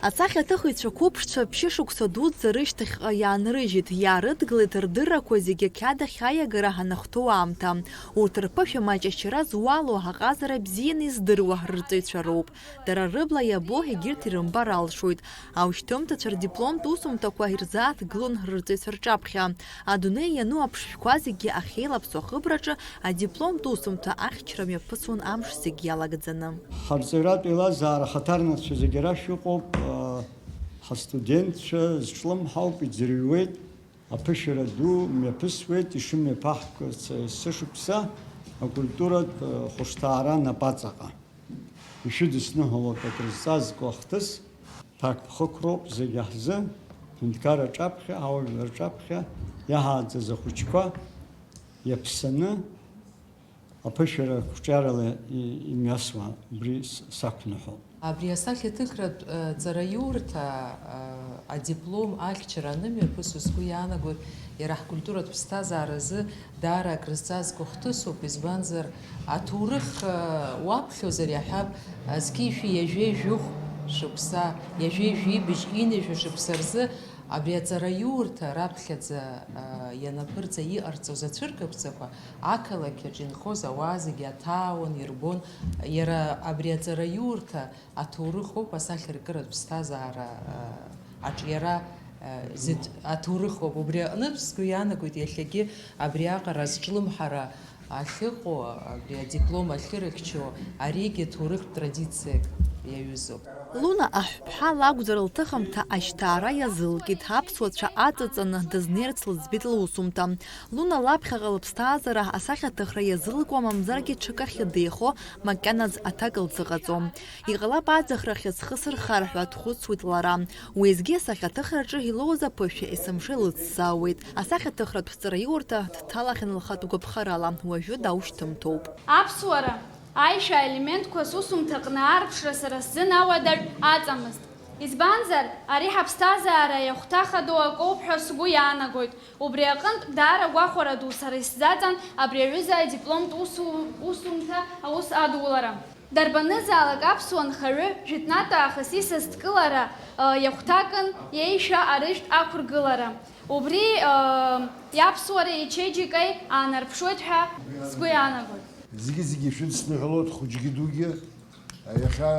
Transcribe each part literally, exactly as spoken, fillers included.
Асахьаҭыхыҩцәа қәыԥшцәа ԥшьышықәса дуӡӡа рышьҭахьҟа иаанрыжьит, иаарыдгылеит рдыррақәа зегьы ақьаад ахь аиагара анахәҭоу аамҭа. Урҭ рԥышәа маҷ ашьара зуало аҟазара бзианы издыруа рырҵаҩцәа роуп. Дара рыбла иабо егьырҭ ирымбар алшоит. Аушьҭымҭацәа рдипломтә усумҭақәа ирзааҭгылон рырҵаҩцәа рҿаԥхьа. Адунеи иану аԥшшәқәа зегьы ахьеилаԥсоу ахыбраҿы адипломтә усумҭа ахьчара мҩаԥысуан амш зегь иалагӡаны. Ҳарҵаҩратә еилазаара ахаҭарнакцәа зегьы рашәа ыҟоуп, ҳастудентцәа зҿлымҳауп, иӡырҩуеит, аԥышәара ду мҩаԥысуеит, ишымҩаԥаҳгоз есышықәса акультуратә хәышҭаара напаҵаҟа. Ишәыдысныҳәалоит акрызҵазкуа ахҭыс, ҭакԥхықәроуп зегьы ҳзы, ҳҳәынҭқарра рҿаԥхьа, ҳауаажәлар рҿаԥхьа иаҳааӡаз ахәыҷқәа иаԥсаны аԥышәара қәҿиарала и-, имҩасуа убри с-, сақәныҳәоуп. Абри асахьаҭыхратә, э, ҵараиурҭа, э, адиплом ахьчара анымҩаԥысуа, сгәы иаанагоит, иара ҳкультуратә ԥсҭазааразы даара акрызҵазкуа хҭысуп, избанзар, аҭоурых, э, уаԥхьозар иаҳҳәап, зқьи жәшәи ҩажәи жәохә шықәса, ҩажәи жәибжь ҩынҩажәа шықәса рзы абри аҵараиурҭа раԥхьаӡа, э, ианаԥырҵа иҟарҵоз ацәыргақәҵақәа ақалақь аҿы инхоз ауаа зегьы аҭаауан, ирбон. Иара абри аҵараиурҭа аҭоурых ауп асахьаркыратә ԥсҭазаара, а, аҿиара, а, зыҭ-, аҭоурых ауп. Убри аҟнытә сгәы иаанагоит иахьагьы абриаҟара азҿлымҳара ахьыҟоу, абри адиплом ахьырыхьчо, аригьы ҭоурыхтә традициак иаҩызоуп. Луна аҳәԥҳа лакәзар лҭыхымҭа ашьҭаара иазылкит, аԥсуацәа аҵаҵаны дызнеирц лыӡбеит лусумҭа. Луна лаԥхьаҟа лыԥсҭазаара асахьаҭыхра иазылкуа, мамзаргьы ҽакахь деихо, макьаназ аҭак лзыҟаҵом. Иҟалап аӡахрахь схы сырхар ҳәа дхәыцуеит лара. Уеизгьы асахьаҭыхраҿы илоуз аԥышәа есымша илыцзаауеит. Асахьаҭыхратә ҵараиурҭа дҭалахьан лхатә гәаԥхарала, уажәы даушьҭымҭоуп. Аԥсуара, аишәа аелементқәа сусумҭаҟны аарԥшра сара сзын ауадаҩ аҵамызт. Избанзар, ари ҳаԥсҭазаара иахәҭа хадоу акоуп ҳәа сгәы иаанагоит. Убри аҟынтә даара гәахәара ду сара исзаҵан абри аҩыза адипломтә усу-, усумҭа аус адулара. Дарбанызаалак аԥсуа нхаҩы жәытәнатә аахыс исасдкылара, ы, иахәҭакын иеишәа арыжәтә ақәыргылара. Убри, ы, иаԥсуареи ичеиџьыкеи аанарԥшуеит ҳәа сгәы иаанагоит. Зегьы-зегьы шәыдсныҳәалоит, хәыҷгьы дугьы. Иахьа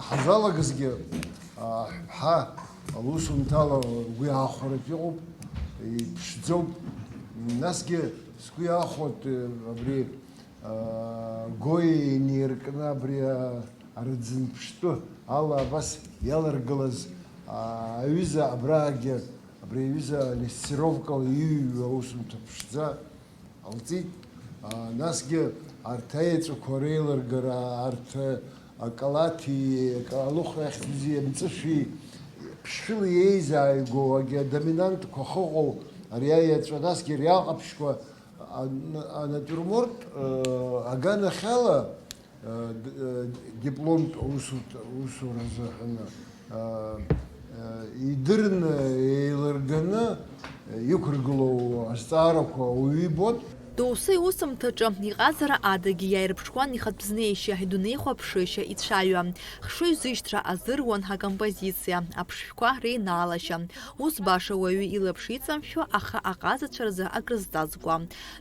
ҳазалагазгьы, а, ҳа, аусумҭала угәы иаахәаратә иҟоуп, иԥшӡоуп. Насгьы сгәы иаахәоит, э, абри, а, Гоиа инеиркны абри, а, арӡынԥштәы ала абас иаларгылаз, а, аҩыза абраагьы, абри аҩыза лессировкала иҩҩуа аусумҭа ԥшӡа. Ҟалҵеит. А, насгьы арҭ аеҵәақәа реилыргара, арҭ, а, акалаҭи, ак-, алыхәра ахьӡузи, амҵышәи, ԥшшәыла иеизааигәоу, агьи адоминантқәа ахьыҟоу ари аеҵәа, насгьы ари аҟаԥшьқәа, ан-, анатиурморт, а, аганахьала, д-, дипломтә усут-, усура азыҳәан, идырны, еилырганы иқәыргылоу азҵаарақәа ауаҩы ибоит. Доусы иусумҭаҿы иҟазара адагьы иааирԥшуан ихатә знеишьа, идунеихәаԥшышьа ицәаҩа, хшыҩзышьҭра азыруан акомпозициа, аԥшшәқәа реинаалашьа. Ус баша уаҩы илаԥш иҵамшәо, аха аҟазацәа рзы акрызҵазкуа.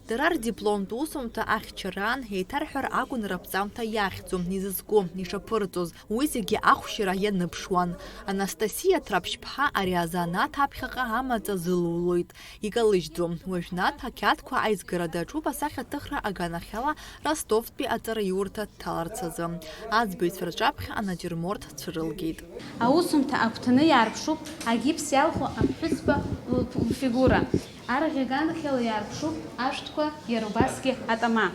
Дара рдипломтә усумҭа ахьчараан, еиҭарҳәар акәын раԥҵамҭа иахьӡу, изызку, ишаԥырҵоз, уи зегьы ахәшьара ианыԥшуан. Анастасиа Ҭраԥшьԥҳа ари азанааҭ аԥхьаҟа амаҵ азылулоит. Икалыжьӡом. Уажәнатә ақьаадқәа аизгара даҿуп асахьаҭыхра аганахьала Ростовтәи аҵараиурҭа дҭаларц азы. Аӡбаҩцәа рҿаԥхьа анатиурморт цәырылгеит. Аусумҭа агәҭаны иаарԥшуп агипс иалху аԥҳәызба лфигура. Арӷьа аганахьала иаарԥшуп ашәҭқәа, иара убасгьы атама.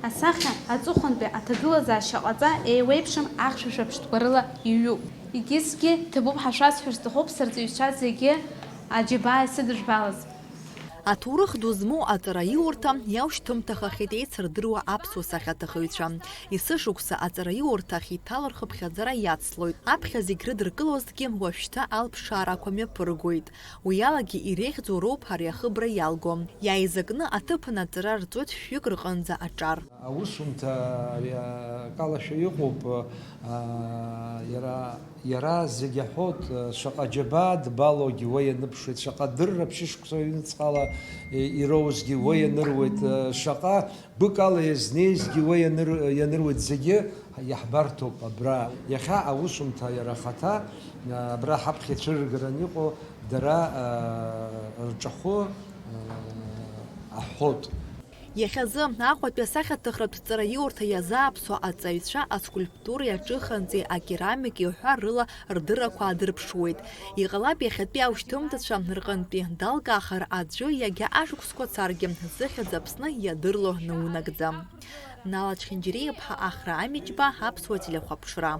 Асахьа аҵыхәантәи аҭагылазаашьа ҟаҵа еиуеиԥшым ахьшәашәа ԥштәқәа рыла иҩуп. Егьысгьы ҭабуп ҳәа шәасҳәар сҭахуп, сырҵаҩцәа зегьы аџьабаа исыдыжәбалаз. Аҭоурых ду змоу аҵараиурҭа иаушьҭымҭахахьеит еицырдыруа аԥсуа сахьаҭыхыҩцәа. Есышықәса аҵараиурҭахь иҭало рхыԥхьаӡара иацлоит. Аԥхьа зегь рыдыркылозҭгьы уажәшьҭа алԥшаарақәа мҩаԥыргоит. Уи алагьы иреиӷьӡоу роуп ари ахыбра иалго. Иааизакны аҭыԥан аҵара рҵоит шәҩык рҟынӡа аҿар. Аусумҭа ари акалашәа иҟоуп, аа, иара, иара зегь аҳәот, шаҟа џьабаа дбалоугьы уа ианыԥшуеит, шаҟа дырра ԥшьышықәса ҩныҵҟала ироузгьы уа ианыруеит, шаҟа быкала иазнеизгьы уа ианыр-, ианыруеит, зегьы иаҳбарҭоуп абра. Иахьа аусумҭа иара ахаҭа, абра ҳаԥхьа ицәырыргаран иҟоу дара, рҿахәы, аҳәот. Иахьазы Аҟәатәи асахьаҭыхратә ҵараиурҭа иазааԥсо аҵаҩцәа аскульптуреи аҿыхантәи акерамики ҳәа рыла рдыррақәа аадырԥшуеит. Иҟалап иахьатәи аушьҭымҭацәа рҟынтәи далкаахар аӡәы иагьа ашықәсқәа царгьы зыхьӡ Аԥсны иадырло наунагӡа. Нала Чхинџьариа-иԥҳа Ахра Амиџьба, Аԥсуа телехәаԥшра.